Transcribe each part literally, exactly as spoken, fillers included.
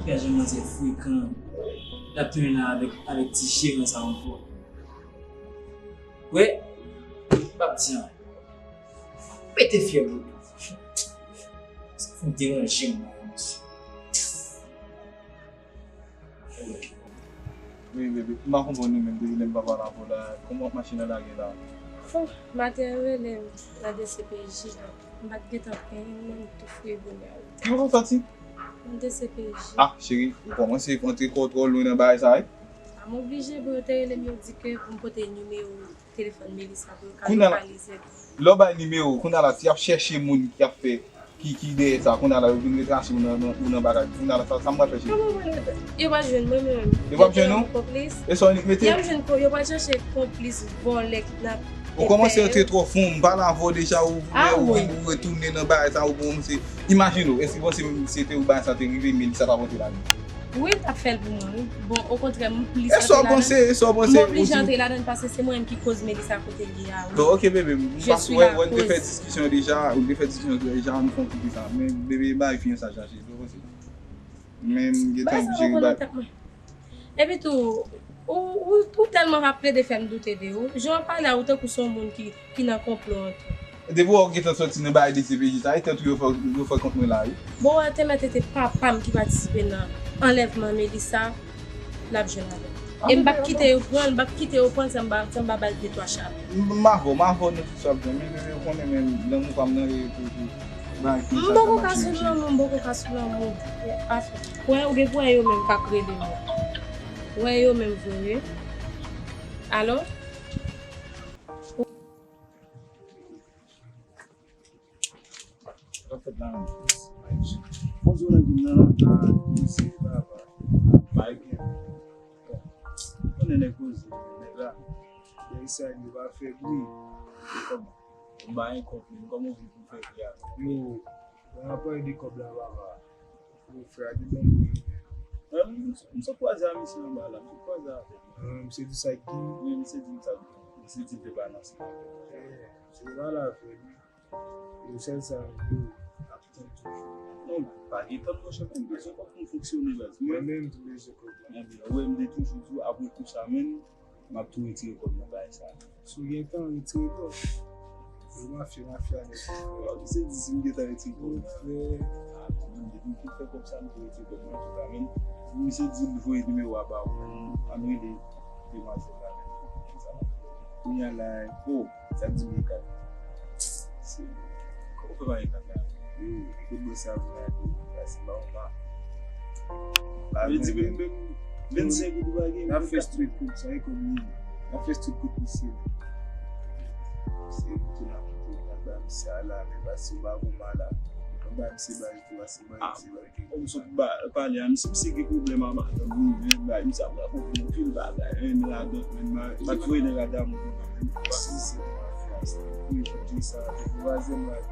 Gad jan manzè frekan. L ap tounen la avèk, avèk ti jeran sa ankò. Wè, m p ap di anyen. Pete fyèl ou tou. Sa fè m deranje m la, mesye. Wi, bebe, m pa konprann ou menm depi lè m pa pale avè w la. Kòman w ap mache nan lari la? Oh, maten an rele m nan D C P J la. M pa t gentan peye, m tou fre bonè a. Ki w sòti? Nan D C P J. Ah, cheri, ou kòmanse antre kò w twò lwen nan bagay sa, wi. A, m oblije, bro, yo te rele m, yo di ke pou m pote nimewo telefòn Melissa pou yo ka lokalize. Lè w bay nimewo, kounye a la, si y ap chèche moun ki ap fè, ki, ki dèyè sa, kounye a la, yo vin retrase ou nan, nan, ou nan bagay. Kounye a la, sa, sa m pral fè, cheri? Kòman mwen, yo pral jwenn mwen menm? Yo p ap jwenn ou? Konplis. E sa w annik mete? Y ap jwenn ko-, yo pral chèche konplis, vòlè, kidnapè. Ou kòmanse antre twò fon, m pale avè w deja, ou, ou, ou retounen nan bagay sa, ou kòmanse. Imajine w, èske w panse si se te ou bagay sa te rive, Melissa t ap antre ladan? Wi, l t ap fè l pou mwen, wi. Bon, okontrè, m plis antre ladan. E sa w panse, e sa w panse, m oblije antre ladan paske se mwen menm ki koz Melissa kote l ye a, wi. Bon, ok, bebe, m pa wè, wè n te fè diskisyon deja, ou te fè diskisyon deja, nou fè yon ti plis sa. Men, bebe, bay fiyansaj la, cheri, w panse? Men, m gentan oblije. Bagay sa ankò nan tèt mwen. Epi tou, ou, ou, ou tèlman ap plede fè m doute de ou. Jan w ap pale a, ou tankou se yon moun ki, ki nan konplo an tou. Depi w gentan sòti nan bagay D C P J sa, e tankou yo fè, yo fè kont mwen la, wi. Bon, wè, te mèt ete papa m ki patisipe nan anlèvman Melissa, l ap jwenn avè m. E m p ap kite yo pran l, m p ap kite yo pran l san m pa, san m pa ba l de twa chapit. M, m avè w, m avè w nan tout sa w ap di a, men, men, men, ou konnen, men, lanmou pa m nan, e, pou, pou, bagay ki sa ka mache, wi. M poko ka sou lanmou, m poko ka sou lanmou. Afè. Wè, ou gen pou wè yo menm k ap rele m. Wè yo menm vre, wi. Alo? Sa fèt la menm? Bonjou, nan vin nan, a, misye, papa. Bay byen. Bon, konnen nèg poze, nèg la. Nèg sa, li pa fè bri. Kòman? Ou bay kòb, men kòman ou vin pou fè bri a? Yo, yon aparèy de kòb la, papa. Yo, frè a te ban m bri. An, m, m sot kwaze a misye anba la, m sot kwaze avè l. An, misye di sa ki? Wi, misye di m sa. Misye di l te pa nan se. Eh, misye te pa la, frè. Yo, sèl sa, yo, ap tann toujou. Non, pa gen tan, monchè, men m bezwen kòb pou m fonksyone, baz. Mwen menm, m tou bezwen kòb la. Ebyen, ou wè, m te toujou di w, apre kou sa, menm, m ap tou retire kòb nan bagay sa. Si w gen tan, retire kòb. Yo, mafya, mafya, nèg. Yo, misye di si m gen tan retire kòb nan. Wi, frè. A, men depi m fin fè kòb sa, m tou retire kòb nan, antouka, menm. Misye di m voye nimewo a ba ou, menm, ann rele demwazèl la, menm. Kounye a la, oh, sa k di m gen kat? Se, kòman w fè pa gen kat la? Yo, kote bòs sa vin la, yo, la se ba w pa. Yo di menm, menm vennsenk goud ou pa gen. N ap fè street kout sa, e kòb li. N ap fè street kout misye. Se kote n ap koute, n ap ba misye a la, men pase w pa gon mal la. N ap ba misye bal tou, pase w ba misye bal. Kòm sot ba, pale a, misye, misye gen pwoblèm a madanm li, men bay, misye ap rakonte m anpil bagay, men ladan, men bagay, m pa t voye nèg a damou pou mwen, men si se yon afè a, se pou yo di sa, se pou vwazen mwen.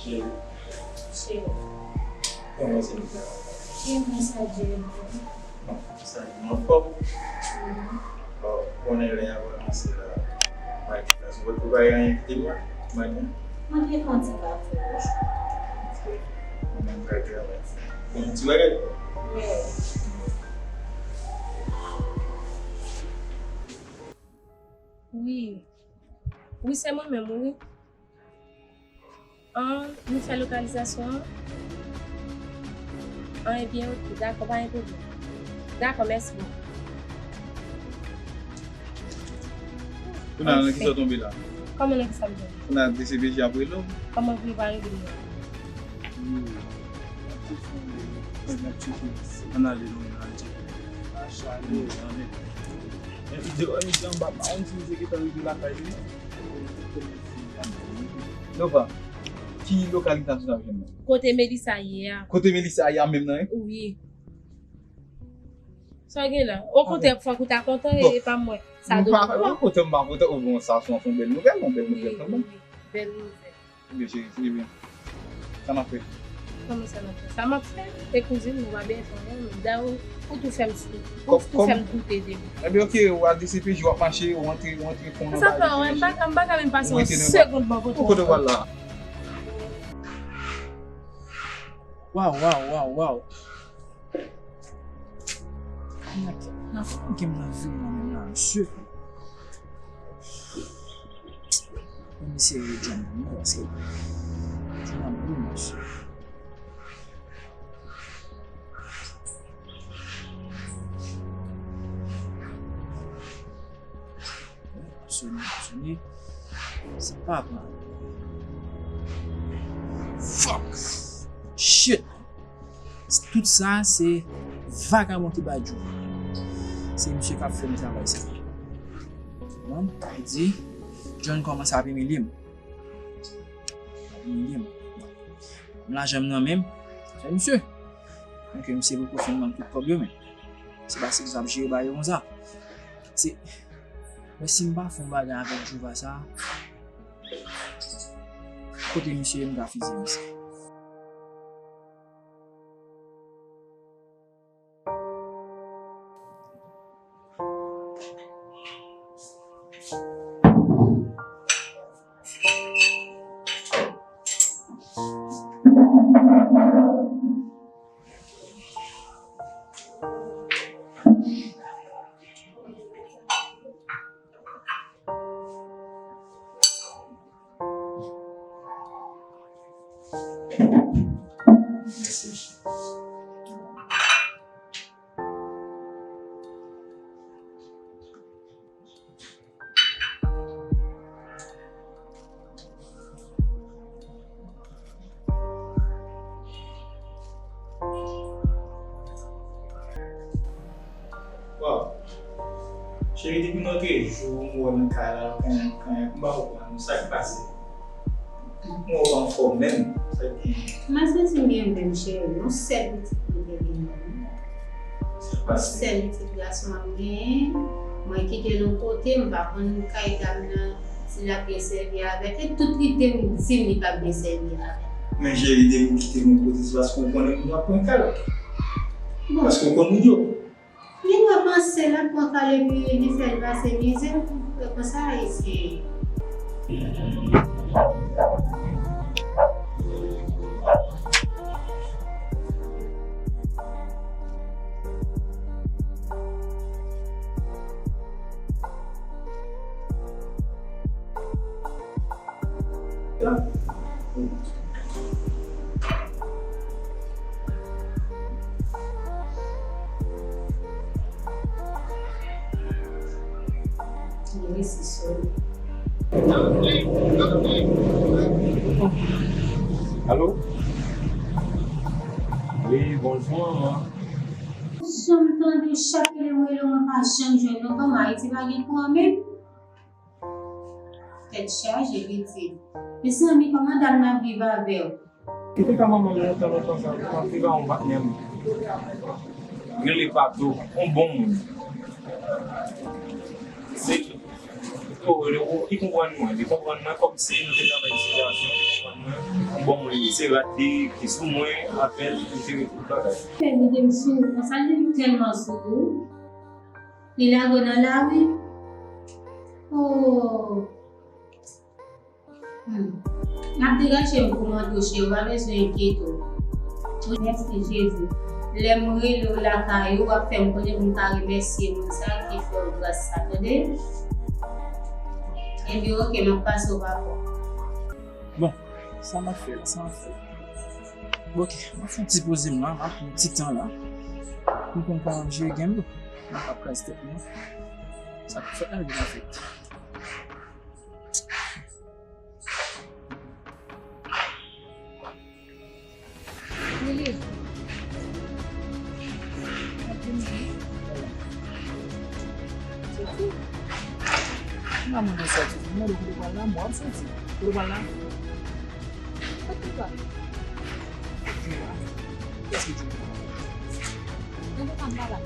Cheri. Cheri. Kòman se nou fè? Ki mwen sa di yo? Sa di m anfòm. Mhm. Bon, konnen lè y ap ranse la. Mwen, èske w pa gen anyen kite m la? Mwen gen. Mwen te fè yon ti kafe. Mwen menm trè byen, mwen. Bon, ti bagay. Wi. Wi, se mwen menm, wi. An, nou fè lokalizasyon an? An, ebyen, oke, dakò, pa gen pwoblèm. Dakò, mèsi bokou. Kounye a, nan kisa w tonbe la? Kòman nan kisa m tonbe? Kounye a, D C P J ap rele w? Kòman pou yo pa rele m? Hmm. N ap tcheke. Ann ale non, ann tcheke. Ann ale. Men, de, de anba, pa konn si misye gentan rive lakay li. Nova, ki lokalite a nou t ap jwenn nan? Kote Melissa ye a. Kote Melissa ye a menm nan, wi? Wi. Sa w gen la? Okontrè, fòk ou ta kontan e pa mwen. Sa domaj. Mwen pa kontan, m pa kontan. O bon, sa se yon bèl nouvèl, yon bèl nouvèl kanmenm. Wi, wi, bèl nouvèl. Ebyen, cheri, se byen. Sa n ap fè? Kòman sa n ap fè? Sa m ap fè? E kouzin, nou pa byen fè anyen, men dayè, ou tou fè m, ou tou fè m doute de li. Ebyen, oke, w al D C P J, w ap mache, w antre, w antre fon nan bagay. Sa fè, m pa ka, m pa ka menm pase yon segonn bò kote w. Kote w al la? Waw, waw, waw, waw. Nan, nan fò gen m nan vi mwen menm la, mesye. Mwen serye John pou mwen, paske John ap dou, mesye. Sone, sone. Se pa pran. Fuck! Shit! Tout sa, se vagabon ki bay John. Se misye k ap fè m travay sa. Bon, li di, John kòmanse ap imilye m. Ap imilye m. Lajan m nan men m, se misye. Donk, misye poko fin ban m tout kòb yo, men se pa se sa ap jere bagay yo konsa. Se, men si m pa fè yon bagay avèk Jova sa, kote misye ye, m ka fize misye. Waw. Cheri, depi m antre jou m wè w nan kay la, kanyen, kanyen, m pa konprann sa k pase. M wè w pa anfòm menm, sa k genyen? Mwen santi m gen menm, cheri, yon sèl pitit mwen te genyen. Sa k pase? Yon sèl pitit gason m ap genyen. Mwen kite l yon kote, m pa konn kay dam nan, si l ap byen sèvi avè l. E tout lide m di m li p ap byen sèvi avè l. Men cheri, depi w kite m yon kote, se paske w konnen moun yo ap pran kay la. Bon. Paske w konn moun yo. Li dwe panse l ap pran kay epi li fè l pase mizè. E konsa Ayisyen ye. Alo? Wi, bonjou, manman. Janm tande chak lè m rele w, mwen pa janm jwenn nou. Kòman, Ayiti pa gen kouran menm? Tèt chaje, pitit. Mezanmi, kòman dam nan ap viv avè w? Kite ka manman m lontan, lontan sa, li pa, li pa yon patnè m. Rele Pato, yon bon moun. Se, li konprann mwen, li konprann mwen kòmsi nou te nan menm sitiyasyon, li konprann mwen, yon bon moun li ye, se rad li ki sou mwen, apèl, li te tout bagay. Fè vide m sou ou konsa, li tèlman sou ou. Li lage w nan lari? Oh. Hmm. M ap degaje m pou mande w, cheri, ou pa bezwen enkyete w. Wi, mèsi, Jezi. Lè m rele w lakay ou, w ap fè m konnen pou m ka remèsye moun sa ki fè w gras sa, tande? Ebyen, oke, m ap pase w pa kò. Bon, sa m ap fè la, sa m ap fè la. Bon, oke, m ap fè yon ti poze m la, m ap pran yon ti tan la. Pou m konn kòman m jere gen m yo. M ap kraze tèt mwen. Sa k fèt la, vin fèt. M pa mande w sòti. M mande w kote w pral la, m wè w ap sòti. Kote w pral la? Kot Djouva? Djouva? Kiyès ki Djouva? Mwen pa m pa la.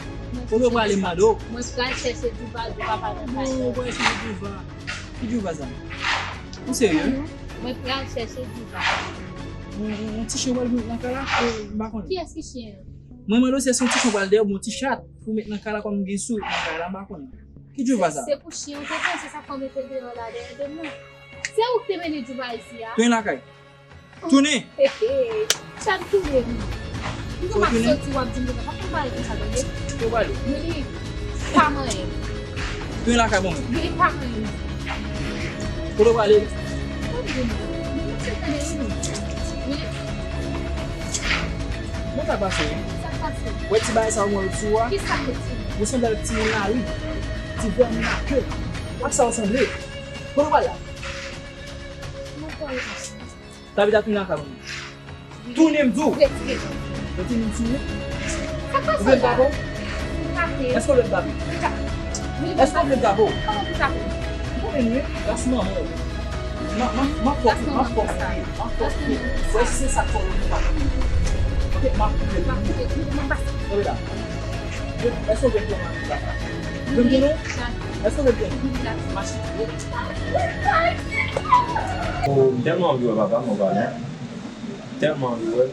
Kote w prale, m mande w? Mwen pral chèche Djouva, Djouva pa nan kay. Non, ou pral chèche Djouva. Ki Djouva sa? Ou serye? Mwen pral chèche Djouva. Yon, yon, yon ti chen pral met nan kay la, e, m pa konnen. Kiyès ki chen an? Mwen mande w si se yon ti chen pral dèyè w, yon ti chat pou met nan kay la, kòm m gen sourit nan kay la, m pa konnen. Ki Djouva sa? Se pou chen ou te pran, se sa k fè w mete l deyò la dèyè de mwen. Se ou ki te mennen Djouva isi a? Tounen lakay. Tounen! He, he. Sa m tounen wi. M gen m ap soti, w ap di m konsa. Pa konn pale konsa, tande. Kote w prale? Willy, pa manyen. Tounen lakay mwen. Willy, pa manyen. Kote w prale? Tande, Willy. Willy. Bon, sa pase wi. Sa pase? Wè ti bagay sa ou wè sou a? Ki sa k sou? Ou sanble avèk timoun lari. Ti vèm nan ke. Ak sa ou sanble. Kote w prale la? Mwen prale. Tabita, tounen lakay mwen. Tounen, m di w. Retire. Retire m sou ou. Sa k pase la? Ou vle m tape w? Tape. Èske w vle m tape w? Èske w vle m tape w? Kòman pou tape? M konnen nou, ras manman w. M a, m a, m a fòk ou, m a fòk ou, m a fòk ou. Wè, si se sa k fè w, m pa koupe. Ok, m a koupe. M a koupe. M a koupe. Tande la. Èske w vle m pran la? Vle m tounen w? Èske w vle m tounen w? Mache. Oh, m tèlman anvi wè papa m, papa non. M tèlman anvi wè l.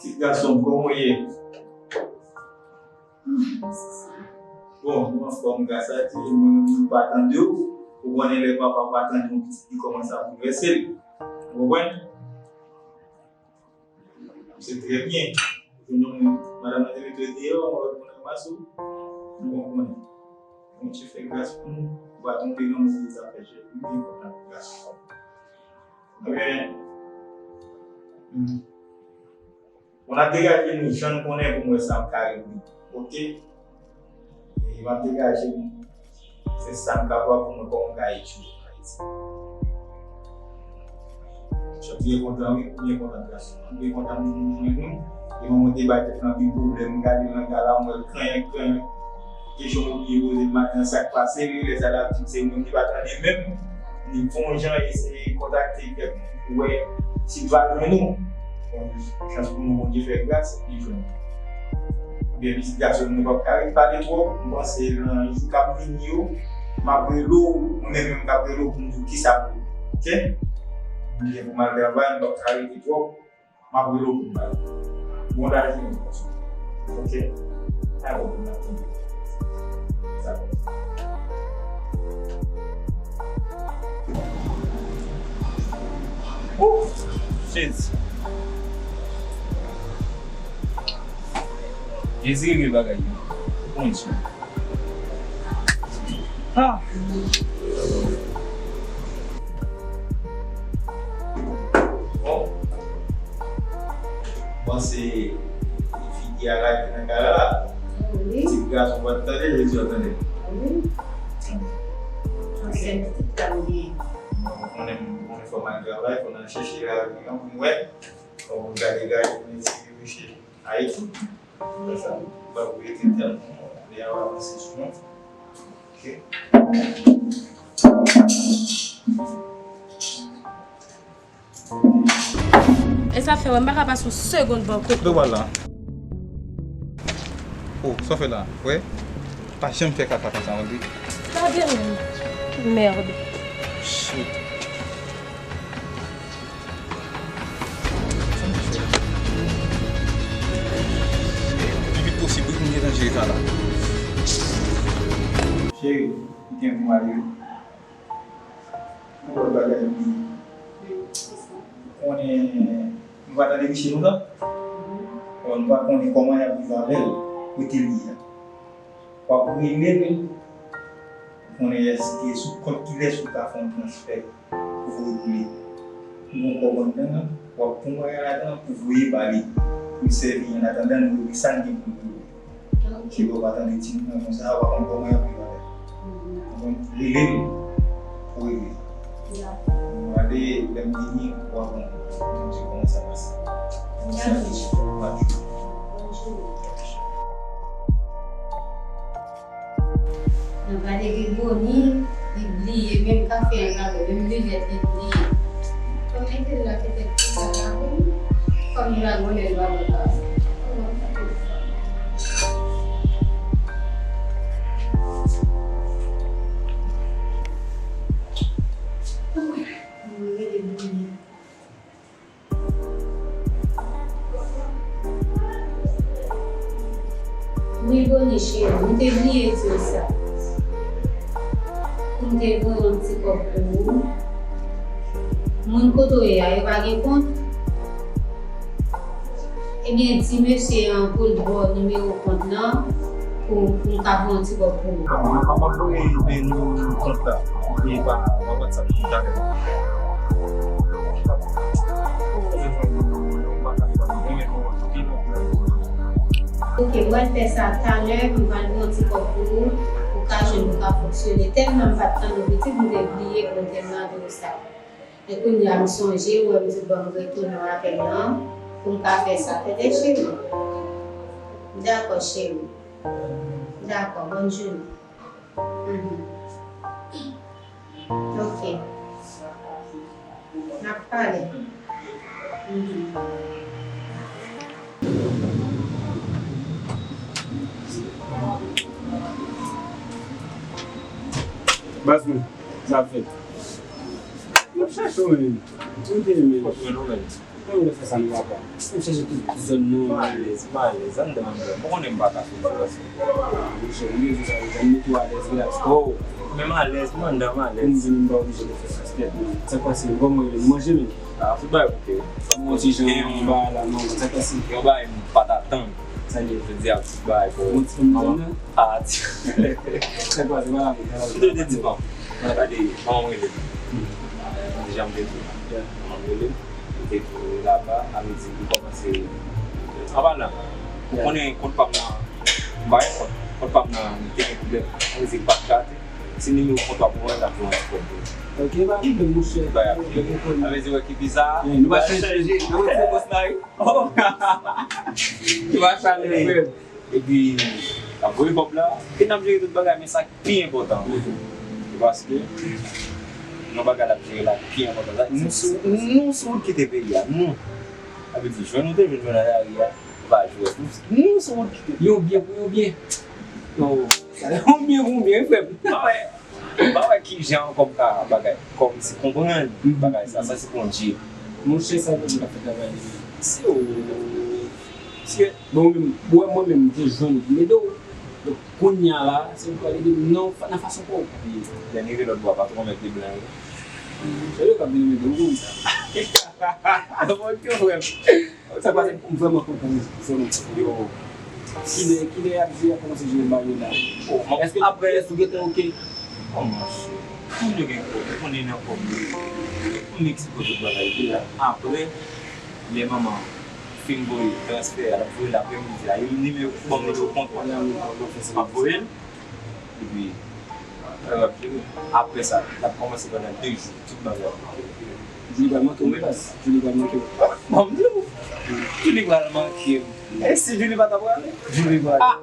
Ti gason m, kòman w ye? Bon, m anfòm, gras a Dye, mwen menm m pa tande w. Ou konnen lè papa pa tande yon pitit, li kòmanse ap boulvèse l. Ou konprann? Se trè byen. Jounen madanm nan te mete w deyò, yon lòt moun ranmase w. Nou konprann. Bondye fè gras pou nou. Ou pa tonbe nan move zafè, cheri. M byen kontan pou gason. Ebyen, hmm. Bon, n ap degaje nou jan n konnen pou m wè sa m ka regle. Ok? E m ap degaje m. Se sa m kapab pou mwen kòman m ka etidye an Ayiti. M byen kontan, wi, m byen kontan, gason. M byen kontan pou nou jwenn nou. E mwen, mwen te bay tèt mwen anpil pwoblèm. M gade nan ka la, m wè l kanyen, kanyen. Kesyon m oblije poze l maten an, sa k pase, li, lè sa l ap di m se mwen ki pa tande menm. Li fè yon jan eseye kontakte kèk moun pou wè si l va jwenn ou. Bon, chans pou nou, Bondye fè gras, li jwenn ou. Ebyen, pitit gason m, nou p ap ka ret pale twòp. M panse nan jou k ap vini yo, m ap rele w, ou menm menm k ap rele w pou m di w kisa pou w. Ok? M gen pou m al travay, m p ap ka rete twòp. M ap rele w pou m pale. Bon lajounen pou ou. Ok? Ay, bon, bon lajounen. Sa bon. Ouf! Jezi. Jezi regle bagay yo. Bondye. Ah! Bon. Bon, se figi a lage nan kay la. Wi. Ti gason pa t tande, Jezi ap tande. Wi. Ansyen pitit la ou gen. Bon, konnen, konnen fò m al travay, fò m al chèche lavi an pou m wè. Fò m gade gade pou m eseye rive chèche Ayiti. Apre sa, m pa pou rete tèlman, lè a w avanse sou mwen. Ok. E sa fè wè m pa ka pase yon segonn bò kote. Kote w pral la? Oh, sa w fè la? Wè? Pa janm fè kaka konsa, tande? Gade menm. Merde. Shit. Sa m fè? Pi vit posib, wi, pou m gentan jere sa la. Cheri, m gen pou m ale wi. Yon lòt bagay wi. Ou konnen, nou pa tande Miche lontan? Bon, nou pa konnen kòman y ap viv avè l, kote l ye a. W ap rele l, ou konnen èske sou kont kilès ou ka fè yon transfè pou voye pou li. Ou gon kòb anndan an, w ap pran yon bagay ladan an pou voye ba li, pou l sèvi annatandan nou regle sa n gen pou n regle. Ok. Epi w pa tande timoun nan konsa, w pa konn kòman y ap viv avè l. Mhm. Ou konn rele l pou regle. Dakò. Gade, lè m vini, w ap wè, m di kòman sa pase. Mèsi anpil. Dakò. Bonjou. Nan pale de Boni, li bliye menm kafe an, gade, menm linèt li bliye. Kòm mete l la petèt pou sa pa pou li, kòm li pa gon lè l pa bon pa. Mwen rele Boni. Wi, Boni cheri, m te bliye di w sa. Pou m te voye yon ti kòb pou ou. Moun kote w ye a, yo pa gen kont? Ebyen, di mesye an pou l ba w nimewo kont lan pou, pou m ka voye yon ti kòb pou ou. Mwen pa konn voye nimewo kont la. Li pa, pa WhatsApp li talè. Ok, m pral fè sa talè, m pral voye yon ti kòb pou ou, ou ka jwenn, ou ka fonksyone. Tèlman m pa t tann ou pitit, m te bliye pou m te mande w sa. E kounye a m sonje, ou wè m di bon m retounen apèl lan, pou m ka fè sa. Tande cheri. Dakò, cheri. Dakò, bòn jounen. Mhm. Ok. N ap pale. Mhm. Baz mwen, sa ap fèt. M ap chache w, men. Kote, men? Kot mwen, non, men? Mwen vle fè sa nou papa. M chèche tout zòn nan. M alèz, m alèz. Anndan, anndan. Bon, konnen m pa ka fè sa. Monchè, m bezwen sa, m mete w alèz, relax. Oh, men m alèz, m anndan, m alèz. Pou m vin, m pa oblije fè sa sou tèt mwen. Sa k pase, kòman w ye? Manje, men. Ah, tout bagay bouke. Mwen ti jan, m ba la, non, sa k pase? Yon bagay m pa t atann. Sa l ye? Jodi a, tout bagay, bro. Mwen ti fanm zòn nan? Ah, ti. Sa k pase, ba la, ba la. M te di, bon. Gade, manman m rele m. Deja m te di w. Yeah. Manman m rele m. Li te tou laba, a vle di li kòmanse. Anpalan, ou konnen kont pa m nan, m pa gen kont, kont pa m nan, m te gen pwoblèm. Sa vle di li pa t gate. Se nimewo kont pa m mwen, l ap voye yon ti kòb pou ou. Ok, pa gen pwoblèm, monchè. Bay ap vini. Sa vle di, wè ki bizar. Yeah, nou pa chanje. Nou retire bòs la, wi. Oh! Nou pa chanje, frè m. Epi, n ap voye kòb la, e n ap jere tout bagay, men sa ki pi enpòtan, se paske yon bagay l ap jere la ki pi enpòtan. Sa, nou sou, nou sou wout kite peyi a, nou. Sa vle di, jwenn ou te jwenn, jwenn nan lari a, ou pa jwe. Nou, nou sou wout kite. Yon byen pou yon byen. Yo, sa yon byen pou yon byen, wi, frè m. Pa wè, pa wè kijan ankò m ka bagay, kòm si konprann bagay sa, sa se Bondye. Monchè, sa Bondye ka fè travay li. Si w, si Bon, mwen menm, bon, mwen menm, m te jwenn pou m ede w. Donk, kounye a la, se ou k pral ede m nan, nan fason pa w. Lè n rive lòt bò a, pa twò mèt de blan yo. Chè yo k ap vin mete w konn sa. Bon, ke frè m. Sa k pase, m vrèman kontan, vrèman. Yo. Kilè, kilè y ap jwe, y ap kòmanse jwe bal yo la? Oh, èske, apre, èske ou gentan oke? Oh, monchè. Moun yo gen kòb, ou konnen nan kòb yo. Pou m eksplike w tout bagay yo la. Apre, lè manman fin voye transfè a, l ap voye l aprèmidi a, e nimewo, ban m nimewo kont mwen. M ap voye l. Epi, bagay ap jere. Apre sa, l ap kòmanse pandan de jou, tout bagay ap jere. Julie pral manke w, baz. Julie pral manke w. Ban m di w. Julie pral manke m. E si Julie pa ta prale? Julie pral. Ah!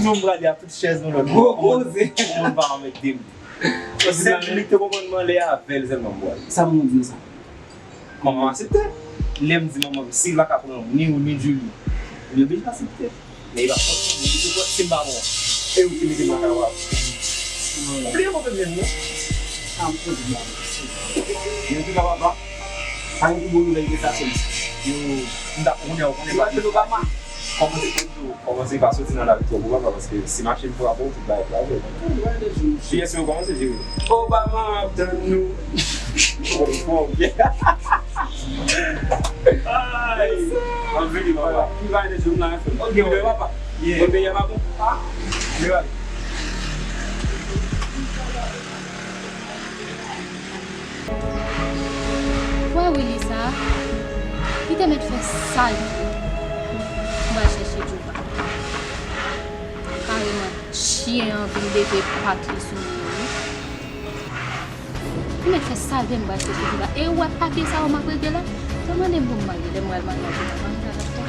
Nou prale a tout chèz nou lòt bò. Gwo koze. Pou moun pa anmède m. Sèl Julie ki te konprann mwen, lè avè l sèlman m pral. Sa manman di nou sa? Manman aksepte. Lè m di manman m, si l pa ka pran ni ou ni Julie, li oblije aksepte. Men li pa fòse m, li te fòse m pa bon. E ou ki mete m lakay w ap. Ou bliye mwen menm non. Sa m konnen m ap. Men an tou ka papa, pa gen pi bon nouvèl ke sa sèlman. Yo, m t ap konnen, ou konnen pa. Kòmanse, kòmanse pa soti nan lari twòp pou papa, paske si machin frape w, tout bagay frape w. J S yo kòmanse jere. Obama ap tann nou. Ay! Anvi li papa. Ki bagay de jounal la fè? Ok, ok, papa. Bon, peyi a pa bon. Ah, li pale. Wè Willy sa, li te mèt fè sa l vle. M pral chèche Djouba. Kareman, chyen an vin leve pat li sou mwen wi. Li mèt fè sa l vle, m pral chèche Djouba. E ou wè papye sa yo m ap regle la? Yo mande m pou m marye, lè m pral marye ak Djouba, pa m pral ap fè.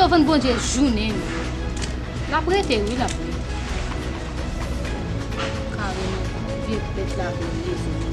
Yo vann Bondye jounen nou. L ap rete, wi, l ap rete. Kareman, vye bèt la vle leve.